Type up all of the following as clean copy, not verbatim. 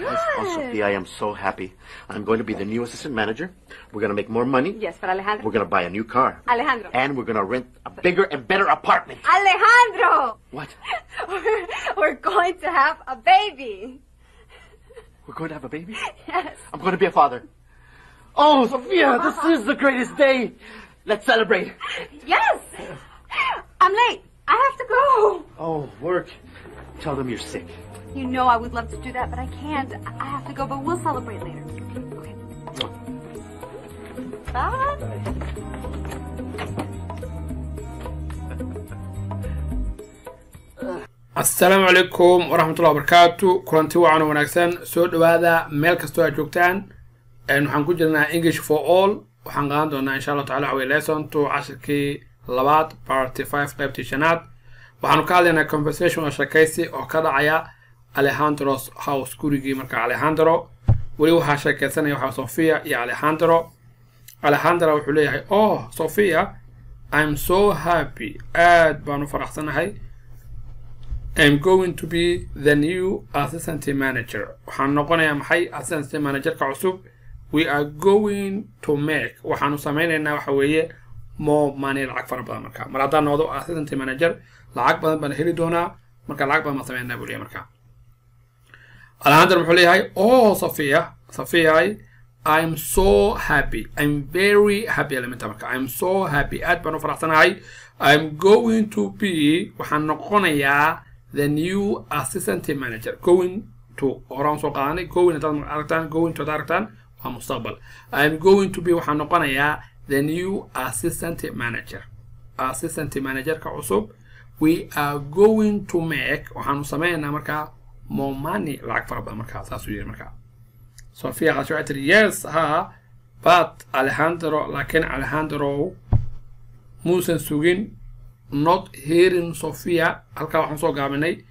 Good. Oh, Sophia, I am so happy. I'm going to be the new assistant manager. We're going to make more money. Yes, but Alejandro. We're going to buy a new car. Alejandro. And we're going to rent a bigger and better apartment. Alejandro! What? We're going to have a baby. We're going to have a baby? Yes. I'm going to be a father. Oh, Sophia, this is the greatest day. Let's celebrate. Yes. I'm late. I have to go. Oh, work. Tell them you're sick. You know I would love to do that, but I can't. I have to go, but we'll celebrate later. Okay. Bye. Asalaamu calaykum waraxmatullahi wabarakaatu. Kulanti wacan oo wanaagsan, soo dhowaada meel kastoo aad joogtaan. Waxaan ku jirnaa English for All. Waxaan qaadan doonaa, insha Allahu tacala, waxa weye lesson 2, cashirkii labaad, part 5, qaybtii shanaad. Waxaanu ka hadlaynaa conversation oo sheekaysi oo ka dhacaya Alejandro's house, gurigii marka Alejandro. Weli waxaa sheekaysanaya waxaa Sophia iyo Alejandro. Alejandro wuxuu leeyahay, "Oh Sophia, I'm so happy, aad baan u faraxsanahay. I'm going to be the new assistant manager." Waxaan noqonayaa maxay? Assistant managerka cusub. "We are going to make," waxaanu sameynaynaa waxa weeye, "more money," lacag fara badan. Marka mar haddaan noqdo assistant manager, lacag badan baan heli doonaa. Marka lacag badan baan sameynaa buu leeyahay. Marka Alejandro muxuu leeyahay? "Oh Sophia, Sophia, I'm so happy. I'm very happy." Elementa marka "I'm so happy," aad baan u faraxsanahay. "I'm going to be," waxaan noqonayaa, "the new assistant manager." Going to horaan soo qaadanay. Going haddaad aragtaan, going to haddaad aragtaan, waa mustaqbal. "I'm going to be," waxaan noqonayaa, "the new assistant manager," assistant managerka cusub. "We are going to make," waxaanu sameynaynaa markaa, "more money," lacag fara badan. Markaa saasuu yidhi. Markaa Sophia waxay tiri, "Yes," ha. "But Alejandro," laakiin Alejandro muusan sugin, not hearing Sophia. Halkaa waxaan soo gaabinay,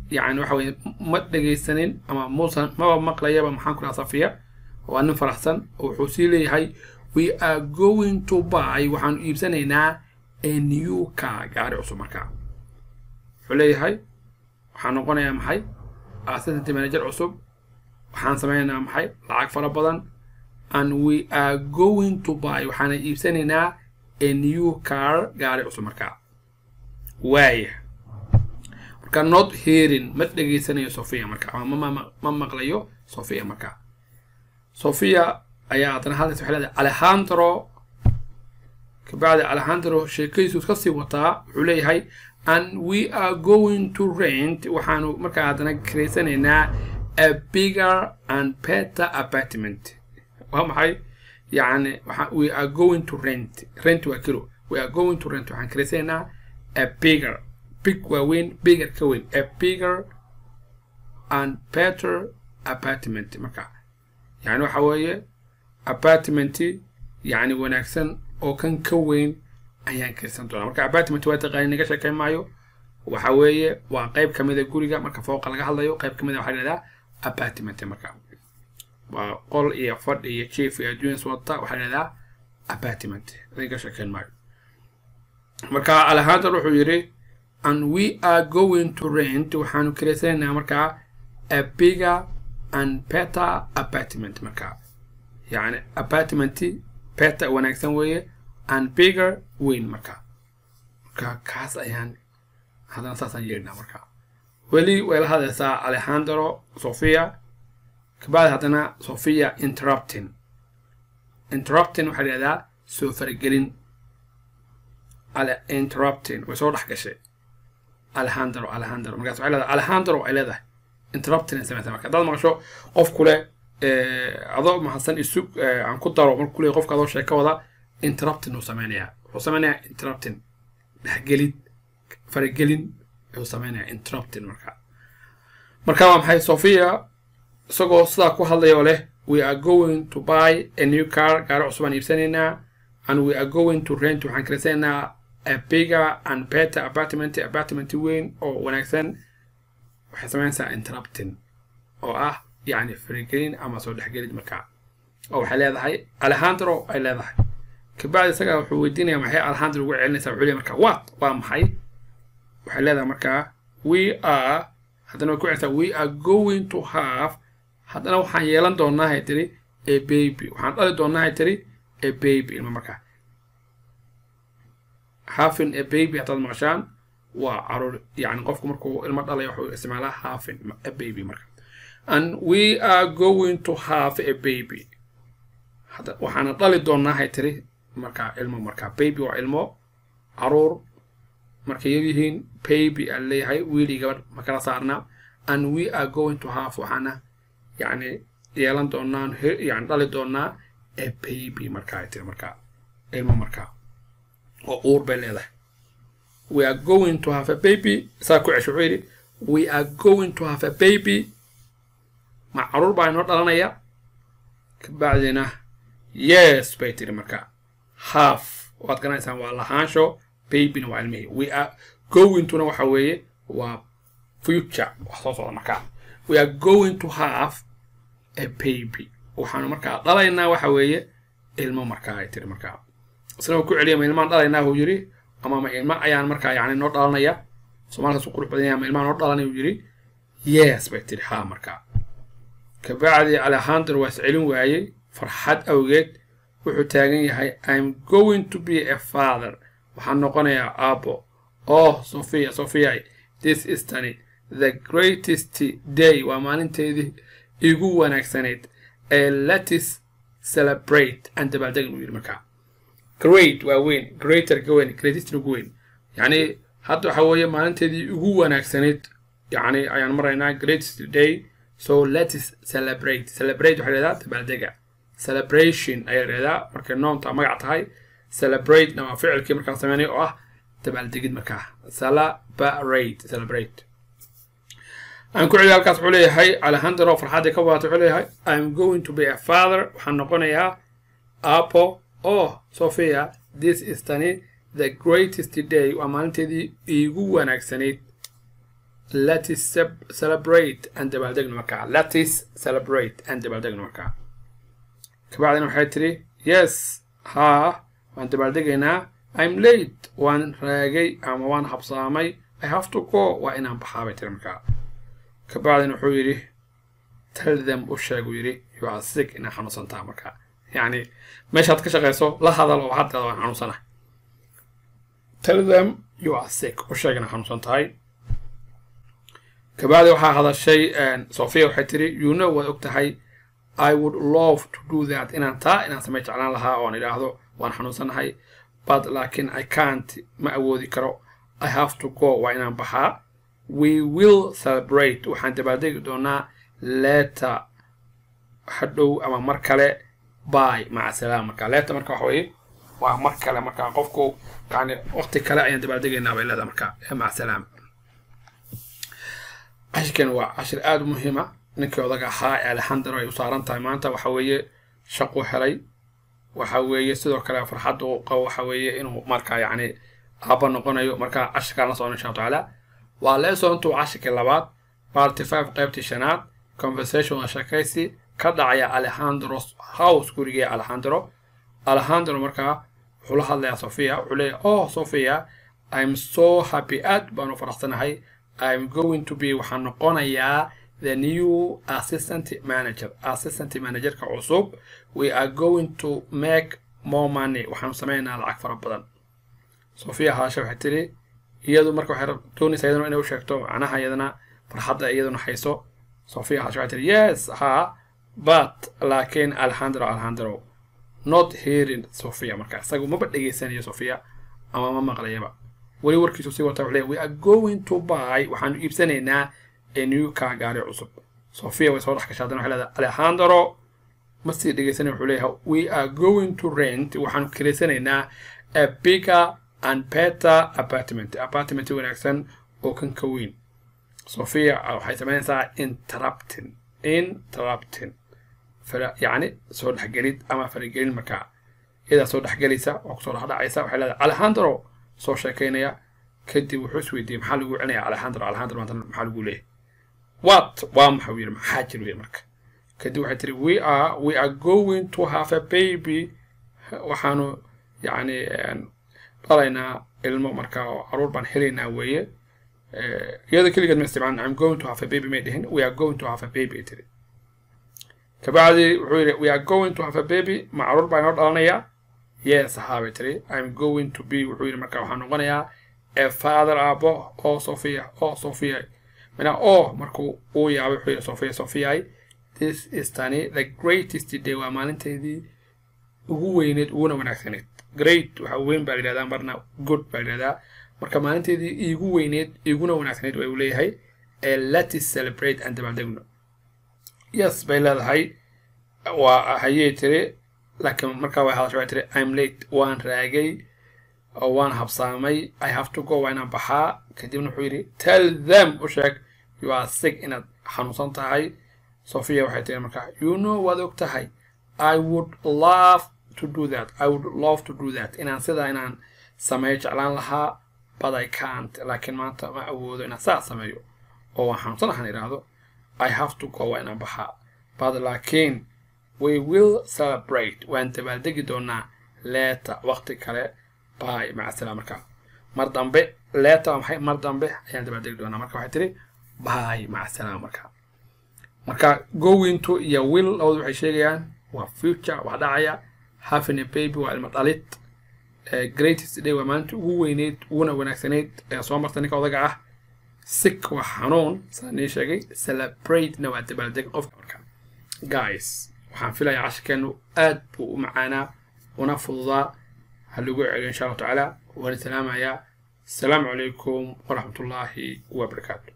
yani waxa weye ma dhegaysanin ama muusan maba maqlayaba, maxaan ku dhaha, Sophia. Waa nin faraxsan oo wuxuu sii leeyahay, "We are going to buy," waxaanu iibsanaynaa, "a new car," gaari cusub. Markaa wuxuu leeyahay waxaan noqonayaa maxay? Assistant manager cusub. Waxaan sameynaynaa maxay? Lacag fara badan. "And we are going to buy," waxaana iibsanaynaa, "a new car," gaari cusub. Markaa waaya marka not hearing, ma dhegaysanayo Sophia marka, ama ma maqlayo Sophia. Marka Sophia ayaa haddana hadlaysa. Waxay leedahay Alejandro. Kabacdi Alejandro sheekadiisu iska sii wataa. Wuxuu leeyahay, "And we are going to rent," waxaanu markaa haddana kiraysanaynaa, "a bigger and better apartment." Waa maxay? Yani "we are going to rent," rent waa kiro. "We are going to rent," waxaan kiraysanaynaa, "a bigger," big waa weyn, bigger ka weyn, "a bigger and better apartment." Marka yani waxa weeye apartment yani wanaagsan oo kan ka weyn ayaan kirsan doonaa. Marka apartment waa taqaani, naga sheekeyn maayo. Waxa weeye waa qayb ka mida guriga. Marka fooqa laga hadlayo, qayb ka mida waxaa la yidhahdaa apartment. Marka waa qol iyo fadhi iyo jiif iyo adduunyas wata, waxaa la yidhahdaa apartment, naga sheekeyn maayo. Marka Alejandro wuxuu yidhi, "And we are going to rent," waxaanu kiraysanaynaa markaa, "a bigger and better apartment." Marka yani apartment better wanaagsan weeye, and bigger weyn. Marka kaas ayaan haddana saasaan yeedhnaa. Marka weli way la hadlaysaa Alejandro Sophia. Kabacdi haddana Sophia interrupting. Interrupting waxaa la yidhahdaa soo faragelin. Ale interrupting, way soo dhex gashay Alejandro. Markaas waxay leedahay Alejandro, ay leedahay, interrupting ay samaysaa. Marka haddaad maqasho qof kule, adoo mahadsan, isug aan ku daro, markuu kuleeyahay qofka adoo sheeko wada, interrupting uu sameynayaa. Wuxuu sameynayaa interrupting, dhexgelid, faragelin wuxuu sameynayaa interrupting. Marka waa maxay? Sophia isagoo sidaa ku hadlaya oo leh, "We are going to buy a new car," gaari cusub aan iibsanaynaa, "and we are going to rent," waxaan kiraysanaynaa, "a bigger and better apartment," apartment weyn oo wanaagsan, waxay samaynaysaa interrupting oo ah yacni faragelin ama soo dhexgelid. Markaa oo waxay leedahay Alejandro, ay leedahay. Kabacdi isaga wuxuu weydiinaya maxay Alejandro ugu celinaysaa. Wuxuu leeyahay marka, "What?" Waa maxay? Waxay leedahay markaa, "We are," haddana way ku celinaysaa, "we are going to have Haddana waxaan yeelan doonaa, hay tiri, a baby. Waxaan dhali doonaa, hay tiri, a baby, ilmo markaa. Having a baby haddaad maqashaan, waa caruur. Yani qofku markuu ilmo dhalayo wuxuu isticmaalaa having a baby marka. And we are going to have a baby. Hadda waxaana dhali doonaa, hay tiri, markaa ilmo. Markaa baby waa ilmo, caruur markay yar yihiin baby aan leeyahay. Wiil iyo gabadh ma kala saarnaa. And we are going to have, waxaana yani yeelan doonaa, yani dhali doonaa, a baby markaa, ay tiri, markaa ilmo markaa oo uur bay leedahay. We are going to have a baby. Saa ku cesho. Wuxuu yidhi, "We are going to have a baby." Ma caruur baa inoo dhalanaya? Kabacdina "Yes," bay tiri. Markaa have waad garanaysaan, waa lahaansho, babyna waa ilmihii, we are going tona waxa weeye waa future, wax soo socda. Markaa we are going to have a baby, waxaanu markaa dhalaynaa waxa weeye ilmo markaa, ay tiri. Markaa isna uu ku celiya, "Ma ilmaan dhalaynaa?" uu yidhi, ama "Ma ilmo ayaan markaa yani noo dhalanaya?" Soomaalkaas u qurux badan yahay. "Ma ilmaan noo dhalanaya?" uu yidhi. "Yes," bay tiri, "Ha." Markaa kabacdi Alejandro waa iscelin waayey farxad awgeed. Wuxuu taagan yahay, "I'm going to be a father." Waxaan noqonayaa aabo. "Oh Sophia, Sophia, this is, tani, the greatest day." Waa maalinteedii igu wanaagsanayd ee. "Let us celebrate." Aan dabaaldegin, uu yidhi. Markaa great waa weyn, greater ka weyn, greatest ugu weyn. Yacni hadda waxa weeye maalinteedii ugu wanaagsanayd yacni ayaan maraynaa, greatest day. So let us celebrate. Celebrate waxay leedaha dabaaldega, celebration ayaa leedaha markay noonta magac tahay, celebratena waa ficilkii markaa sameynay oo ah dabaaldegid. Markaa celebrate, celebrate. Aan ku celiyo halkaas. Wuxuu leeyahay Alejandro, farxaddii ka wadatay, wuxuu leeyahay, "I'm going to be a father." Waxaan noqonayaa aabo. "Oh Sophia, this is, tani, the greatest day." Waa maalinteedii iigu wanaagsanayd. "Let us celebrate." Aan dabaaldegno markaa. Let us celebrate. Aan dabaaldegno markaa. Kabacdina waxay tiri, "Yes." Haa, waan dabaaldegaynaa. "I'm late." Waan raagay ama waan habsaamay. "I have to go." Waa inaan baxaa, bay tiri. Markaa kabacdina wuxuu yidhi, "Tell them," u sheeg, uu yidhi, "you are sick." Inaad xanuunsantaa markaa, yacni meeshaad ka shaqayso la hadal oo waxaad tirahdaa, "Waan xanuunsanahay." "Tell them you are sick." U sheeg inaad xanuunsan tahay. Kabacdi waxaa hadashay Sophia. Waxay tiri, "You know," waad og tahay, "I would love to do that." Inaan taa inaan samey jeclaan lahaa oon idhaahdo waan xanuunsanahay. "But," laakiin, "I can't." Ma awoodi karo. "I have to go." Waa inaan baxaa. "We will celebrate." Waxaan dabaaldegi doonaa, "later," hadhow ama mar kale. "Bye." Maca salaam. Marka later marka waxa weeye waa mar kale. Marka qofku yani waqti kale ayaan dabaaldegaynaa, bay leedahay. Marka maca salaam. Cashirkan waa cashir aada u muhiima. Ninkii odaga ahaa ee Alejandro ay u saaran tahay maanta waxa weeye shaqu helay. Waxa weeye sidoo kale farxadda uu qabo waxa weeye inuu marka yacni aabba noqonayo. Marka cashirkaan la socon, insha Allahu tacaala. Waa lesson 2, cashirkii labaad, part 5, qaybtii shanaad. Conversation waa sheekaysi ka dhacaya Alejandro's house, gurigii Alejandro. Alejandro markaa wuxuu la hadlayaa Sophia. Wuxuu leeyahay, "Oh Sophia, I'm so happy." Aad baan u faraxsanahay. "I'm going to be," waxaan noqonayaa, "the new assistant manager," assistant managerka cusub. "We are going to make more money." Waxaanu sameynaa lacag fara badan. Sophia haasha waxay tiri, iyadu marka waxay doonaysaa iyaduna inay u sheegto macnaha iyadana farxadda iyaduna hayso. Sophia haasha waxay tiri, "Yes," ha, "but," laakiin, Alejandro, Alejandro not hearing Sophia. Marka isagu maba dhegeysanayo Sophia ama ma maqlayaba weli. Warkiisu sii wata. Wuxuu leeyahay, "We are going to buy," waxaanu iibsanaynaa, "a new car," gaari cusub. Sophia way soo dhex gashay haddana. Waxay leedahay, Alejandro ma sii dhegeysanaya. Wuxuu leeyahay, "We are going to rent," waxaanu kireysanaynaa, "a bigger and better apartment," apartment wanaagsan oo kan ka weyn. Sophia waxay samaynaysaa interrupting, interrupting yacni soo dhexgelid ama faragelin. Markaa iyadaa soo dhexgelaysa oo kusoo dhexdhacaysa. Waxay leedahay, Alejandro soo sheekaynaya. Kadib wuxuu isweydiiyey, maxaa lagu celinaya Alejandro? Alejandro maanta maxaa lagu leeyahay? "What?" Waa maxaa, uu yidhi. "Maxaa jir?" yidhi. Marka kadib waxay tiri, We are going to have a baby." Waxaanu yacni dhalaynaa ilmo marka oo caruur baan helaynaa weeye. Iyada keligeed ma isticmaalin. "I'm going to have a baby" may dhihin. "We are going to have a baby," ay tiri. Kabacdi wuxuu yidhi, "We are going to have a baby?" Ma caruur baa inoo dhalanaya? "Yes," haa bay tiri. "I'm going to be," wuxuu yidhi, marka waxaan noqonayaa, "a father," aabo. "Oh, Sophia, oh, Sophia." Mina oh markuu uu yaabay, wuxuu yidhi, "Sophia, Sophia, this is," tani, "the greatest day," waa maalinteydii ugu weyneed uguna wanaagsaneyd. Great waxa weyn baa la yidhahdaa, marna good baa la yidhahdaa. Marka maalinteedii iigu weyneed iguna wanaagsaneyd waa uu leeyahay. Ee let us celebrate, aan dabaaldegno. "Yes," bay leedahay. Waa hayay tiri, laakiin markaa way hadashay, waxay tiri, "I'm late," waan raagay oo waan habsaamay. "I have to go," waa inaan baxaa. Kadibna wuxuu yidhi, "Tell them," u sheeg, "you are sick," inaad xanuunsan tahay. Sophia waxay tiri markaa, "You know," waad og tahay, "I would love to do that, I would love to do that," inaan sidaa inaan sameeyo jeclaan lahaa, "but I can't," laakiin maanta ma awoodo inaan saa sameeyo oo waan xanuunsan ahaan idhaahdo. "I have to go," waa inaan baxaa. "But," laakiin, "we will celebrate," waan dabaaldegi doonaa, "later," waqti kale. "Bye," maca salaam. Markaa mar dambe. Later waa maxay? Mar dambe ayaan dabaaldegi doonaa. Marka waxay tiri, "Bye," maca salaam. Marka going to iyo will labadu waxay sheegayaan waa future, wax dhacaya. Having a baby waa ilmo dhalid. Greatest day waa maalinta ugu weyneyd uguna wanaagsanayd ee soo marta ninka odaga ah. Sick waa xanuun, sidaan nii sheegay. Celebrate-na waa dabaaldeg qofka. Marka guys, waxaan filayaa cashirkeenu aad buu u macaanaa una fududaa. Ha lagu celiyo insha Allahu tacaala. Waan salaamayaa. Asalaamu calaykum waraxmatullaahi wabarakaatu.